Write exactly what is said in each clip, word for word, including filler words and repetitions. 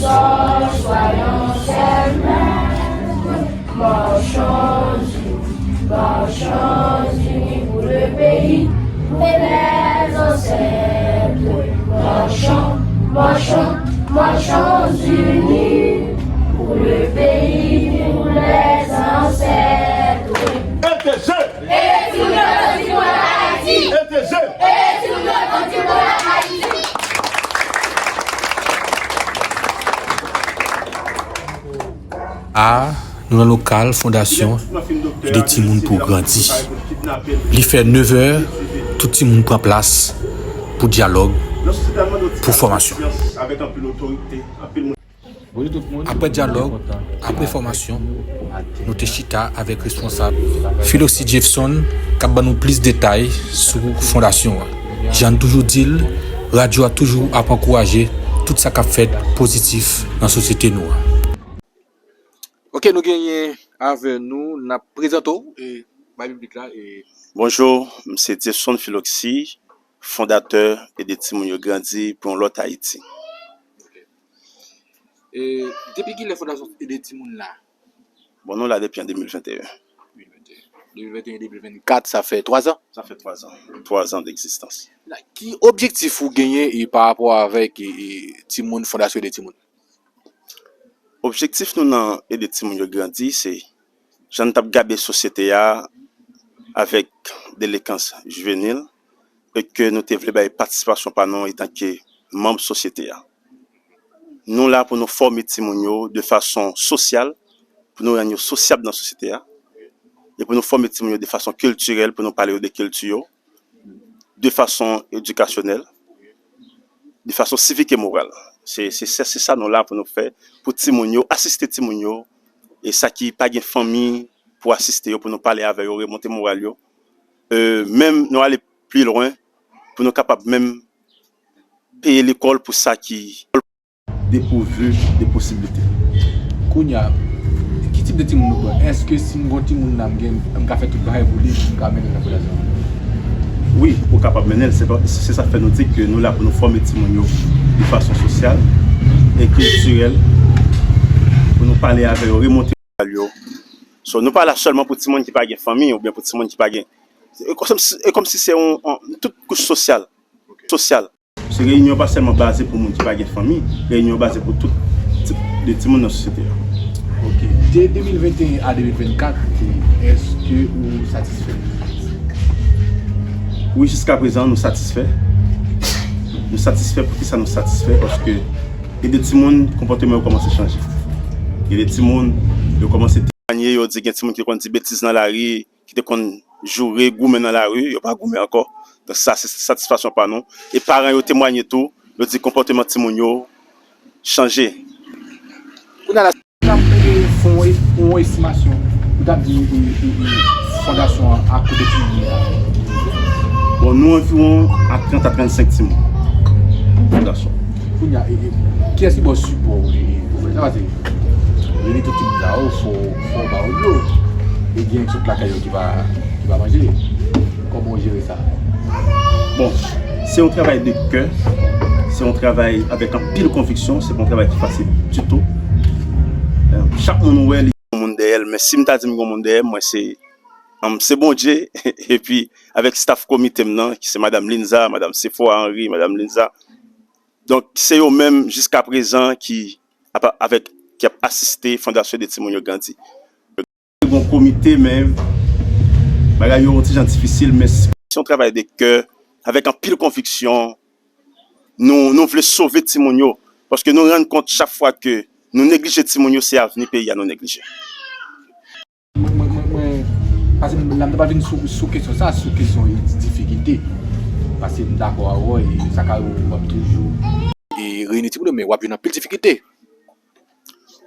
Soyons ensemble, marchons unis, marchons unis pour le pays et les ancêtres. Marchons, marchons, marchons unis pour le pays, pour les ancêtres. L T G! Ede timoun yo tankou timoun an Ayiti! L T G! Ede timoun yo tankou timoun an Ayiti! A, nou nan lokal Fondasyon Ede Timoun pou Grandi. Li fè nevè, tout timoun pran plas pou dyalòg, pou fòmasyon. Bonjou tout moun. Apre dyalòg, apre fòmasyon, nou te chita avèk responsab Philoxy Jeffson k ap ban nou plis detay sou fondasyon an. Jan n toujou di l, radyo a toujou ap ankouraje tout sa k ap fèt pozitif nan sosyete nou an. Ok, nou genyen avè nou, n ap prezante w, e, bay piblik la, e. Bonjou, m se Jeffson Philoxy, fondatè Ede Timoun Yo Grandi pou yon lòt Ayiti. E, depi kilè Fondasyon Ede Timoun la? Bon, nou la depi an de mil venteyen. De mil venteyen, de mil vennkat, sa fè twa zan? Sa fè twa zan. Twa zan degzistans. La, ki objektif ou genyen e pa rapò avèk e, e, timoun, Fondasyon Ede Timoun? Objektif nou nan Ede Timoun Yo Grandi, se jan n t ap gade sosyete a avèk delenkan jivenil, e ke nou te vle bay patisipasyon pa nou antanke manm sosyete a. Nou la pou nou fòme timoun yo de fason sosyal, pou nou rann yo sosyab nan sosyete a, e pou nou fòme timoun yo de fason kiltirèl, pou nou pale yo de kilti yo, de fason edikasyonèl, de fason sivik e moral. Se, se, se, se sa nou la pou nou fè, pou timoun yo, asiste timoun yo, e sa ki pa gen fanmi pou asiste yo, pou nou pale avè yo, remonte moral yo. E, menm nou ale pli lwen, pou nou kapab menm peye lekòl pou sa ki depourvu de posiblite. Kounye a, ki tip de timoun nou pran? Èske si m gon timoun la, m gen, m ka fè tout bagay pou li, m ka mennen l nan fondasyon? Wi, ou kapab mennen l. Se pa, se sa k fè nou di ke nou la pou nou fòme timoun yo de fason sosyal e kiltirèl, pou nou pale avè yo, remonte moral yo. So, nou pa la sèlman pou timoun ki pa gen fanmi oubyen pou timoun ki pa gen, e kòmsi, e kòmsi se yon, yon, tout kouch sosyal, sosyal. Se reyinyon pa sèlman baze pou moun ki pa gen fanmi, reyinyon baze pou tout tip de timoun nan sosyete a. Ok. De de mil venteyen a de mil vennkat, èske ou satisfè? Wi, jiska prezan, nou satisfè. Nou satisfè, poukisa nou satisfè? Paske gen de timoun, konpòteman yo kòmanse chanje. Gen de timoun, yo kòmanse temwaye, yo di gen timoun ki konn di betiz nan lari, ki te konn joure, goumen nan lari, yo pa goumen ankò. Donk sa se satisfaksyon pa nou. E paran yo temwaye tou, yo di konpòteman timoun yo chanje. Kounye a la, si n ap, e, fè yon es-, yon estimasyon, ou t ap di, e, e, e, fondasyon an a kote timoun yo la? Bon, nou anviwon a trant a trannsenk timoun. Fondasyon. Kounye a, e, e, kiyès ki ba w sipò, e, e, pou fè sa? Paske rele tout timoun sa yo, fò, fò w ba yo dlo. E gen sot lakay yo ki pa, ki pa manje. Kòman w jere sa? Bon, se yon travay de kè, se yon travay avèk anpil konviksyon, se pa yon travay ki fasil ditou. E, chak moun ou wè, li gen yon moun dèyè l, men si m ta di m gen yon moun dèyè m, mwen se, um, se Bondye, epi avèk staff komite m nan, ki se Madanm Linza, Madanm Sephora Henry, Madanm Linza. Donk, se yo menm jiska prezan ki ap, avèk, ki ap asiste Fondasyon Ede Timoun Yo Grandi. Gen yon komite, men bagay yo yon ti jan difisil, men se yon travay de kè, avèk anpil konviksyon. Nou, nou vle sove timoun yo, paske nou rann kont chak fwa ke nou neglije timoun yo, se avni peyi a nou neglije. Mwen, mwen, mwen, mwen, paske m, la m ta pral vin sou, sou kesyon sa, sou kesyon e, difikilte. Paske m dakò avè w, e sa ka rive w ap toujou e reyini timoun yo, men w ap jwenn anpil difikilte.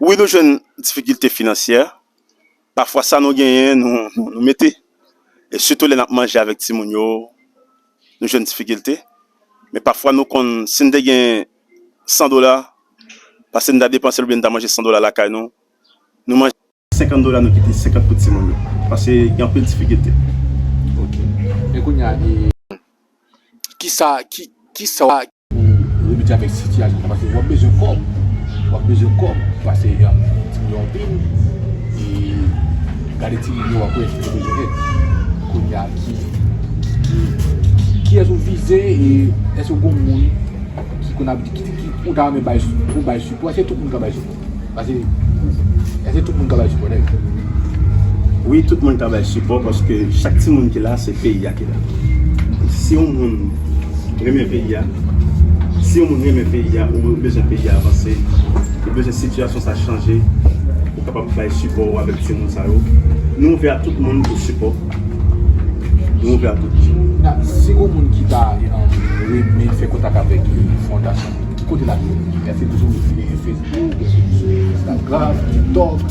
Wi, nou jwenn difikilte finansyè. Pafwa sa nou genyen, nou, nou, nou mete. E sitou lè n ap manje avèk timoun yo, nou jwenn difikilte. Men pafwa nou konn, si n te gen san dola, paske n ta depanse l oubyen n ta manje san dola lakay nou, nou manje senkant dola, nou kite senkant pou timoun yo. Paske gen anpil difikilte. Ok. Men kounye a, e, kisa, ki, kisa w ap pou remedye avèk sitiyasyon sa? Paske w ap bezwen kòb. W ap bezwen kòb, pase yon timoun yo anpil. E gade timoun yo, w ap wè ki yo bezwen èd. Kounye a, ki, ki, ki, kiyès ou vize e èske w gon moun ki konn ap di, ki, ki, ou ta renmen bay, pou bay sipò? Èske tout moun ka bay sipò? Pase, èske tout moun ka bay sipò, nèg? Wi, tout moun ka bay sipò paske chak timoun ki la, se peyi a ki la. Si yon moun renmen peyi a, si yon moun renmen peyi a, ou bezwen peyi a avanse, ou bezwen sitiyasyon sa chanje, ou kapab bay sipò ou avèk timoun sa yo. Nou ouvè a tout moun pou sipò. Nou ouvè a tout moun. Si gon moun ki ta, um, renmen fè kontak avèk, um, fondasyon, ki kote l ap jwenn nou? Èske nou sou, um, Facebook, èske nou sou Instagram, TikTok?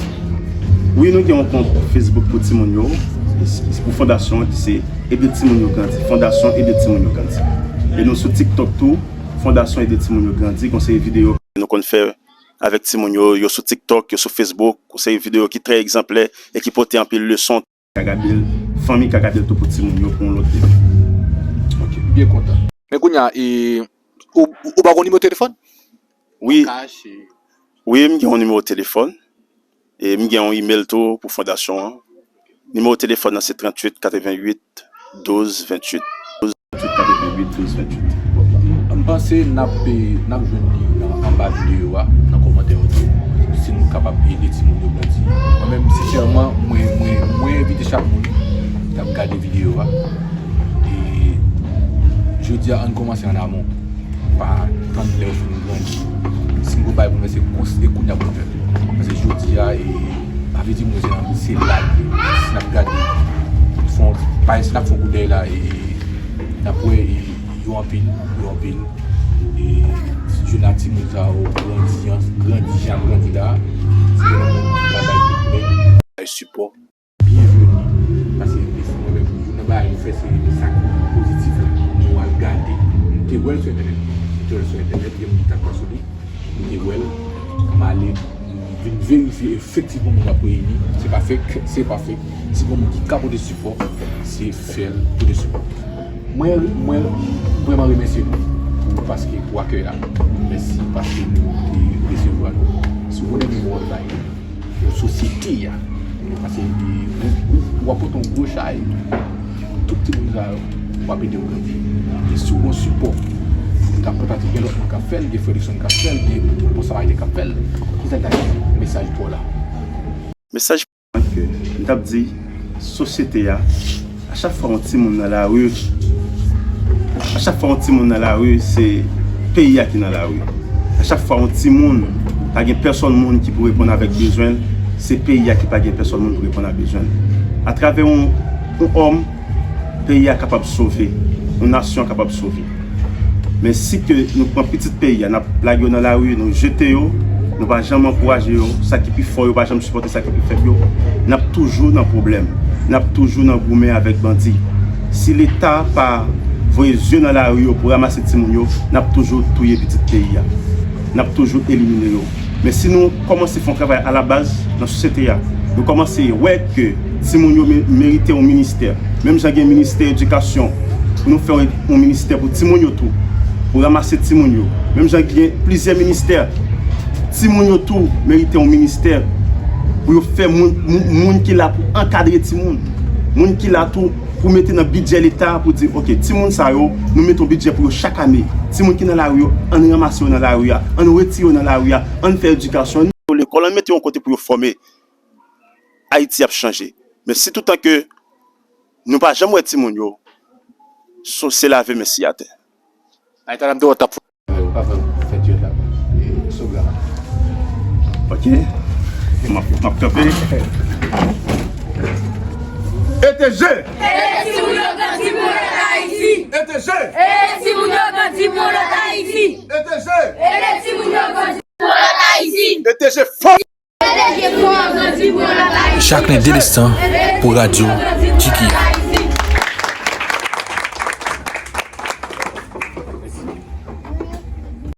Wi, nou gen yon kont Facebook pou timoun yo, pou fondasyon an ki se Ede Timoun Yo Grandi, Fondasyon Ede Timoun Yo Grandi. E nou sou TikTok tou, Fondasyon Ede Timoun Yo Grandi, gon seri videyo nou konn fè avèk timoun yo, yo sou TikTok, yo sou Facebook, gon seri videyo ki trè egzanplè e ki pote anpil leson. Ka gade l, fanmi ka gade l tou pou timoun yo pou yon lòt demen. Ok, byen kontan. Men kounye a, e, ou, ou pa gon nimewo telefòn? Wi. Wi, m gen yon nimewo telefòn. E m gen yon email tou pou fondasyon an. Nimewo telefòn nan se tranntuit katrevennuit douz venntuit. Tranntuit katrevennuit douz venntuit. M, m panse n ap, n ap jwenn li nan, anba videyo a, nan kòmantè yo tou. Si nou kapab ede timoun yo grandi. Mwen menm, sensèman, mwen, mwen, mwen envite chak moun k ap gade videyo a. E jodi a, ann kòmanse an amon. Pa tann lè w fin grandi. Si n gon bagay pou n fè, se kons-, e kounye a pou n fè l. Paske jodi a, e, pa vle di moun se, se la l ye. Si n ap gade, fon, pa, si n ap fè yon koudèy la, e, n ap wè, e, yo anpil, yo anpil. E, jèn ak timoun sa yo grandi, an, grandi, jan grandi la, se yon moun ki ka bay kout men, bay sipò. Byenveni. Paske mwen menm, youn nan bagay nou fè, se sa k pozitif la. Nou al gade. Nou te wè l sou entènèt. Nou te wè l sou entènèt, gen moun ki t ap pran sou li. Nou te wè l. M ale, m vin verifye efektivman moun ap reyini. Se pa fake, se pa fake. Si gon moun ki ka pote sipò, se fè l pote sipò. Mwen, mwen vrèman remèsye nou pou, paske pou akèy la. Mèsi paske nou te resevwa nou. Si w konnen moun w ap bay. Pou sosyete a. Paske, e, ou, ou, w ap pote yon gwo chay. Tout timoun sa yo, w ap ede yo grandi. E si w gon sipò, ou ka pran pati, gen lòt moun k ap fè l, gen frè Luckson k ap fè l, gen bon Samariten k ap fè l. Kisa k ta mesaj pou w la? Mesaj ke m t ap di, sosyete a, a chak fwa yon timoun nan lari, a chak fwa yon timoun nan lari, se peyi a ki nan lari. A chak fwa yon timoun pa gen pèsòn moun ki pou reponn avèk bezwen l, se peyi a ki pa gen pèsòn moun pou reponn a bezwen l. Atravè yon, yon òm, peyi a kapab sove, yon nasyon kapab sove. Men si ke nou pran pitit peyi a, n ap lage yo nan lari, nou jete yo, nou pa janm ankouraje yo, sa ki pi fò yo pa janm sipòte sa ki pi fèb yo, n ap toujou nan pwoblèm, n ap toujou nan goumen avèk bandi. Si Leta pa voye zye nan lari yo pou ranmase timoun yo, n ap toujou touye pitit peyi a. N ap toujou elimine yo. Men si nou kòmanse fè yon travay alabaz nan sosyete a, nou kòmanse wè ke timoun yo me-, merite yon ministè. Menm jan gen ministè edikasyon, pou nou fè yon, yon ministè pou timoun yo tou, pou ranmase timoun yo. Menm jan gen plizyè ministè, timoun yo tou merite yon ministè pou yo fè moun, moun, moun ki la pou ankadre timoun. Moun ki la tou pou mete nan bidjè Leta pou di, oke, timoun sa yo, nou mete yon bidjè pou yo chak ane. Timoun ki nan lari yo, ann ranmase yo nan lari a, ann retire yo nan lari a, ann fè edikasyon. Lekòl, ann mete yon kote pou yo fòme. Ayiti ap chanje. Men si toutan ke nou pa janm wè timoun yo, se, se lave men si atè. Ay, ta dam te wè w t ap fè. Ou ka fè fè djèt la. E, sou gra. Ok. M ap, m ap kanpe. E T G! Ede timoun yo grandi pou yon lòt Ayiti! E T G! Ede timoun yo grandi pou yon lòt Ayiti! E T G! Ede timoun yo grandi pou yon lòt Ayiti! E T G fò! Ede timoun yo grandi pou yon lòt Ayiti! Jacquelin Délestan pou Radyo Tiki.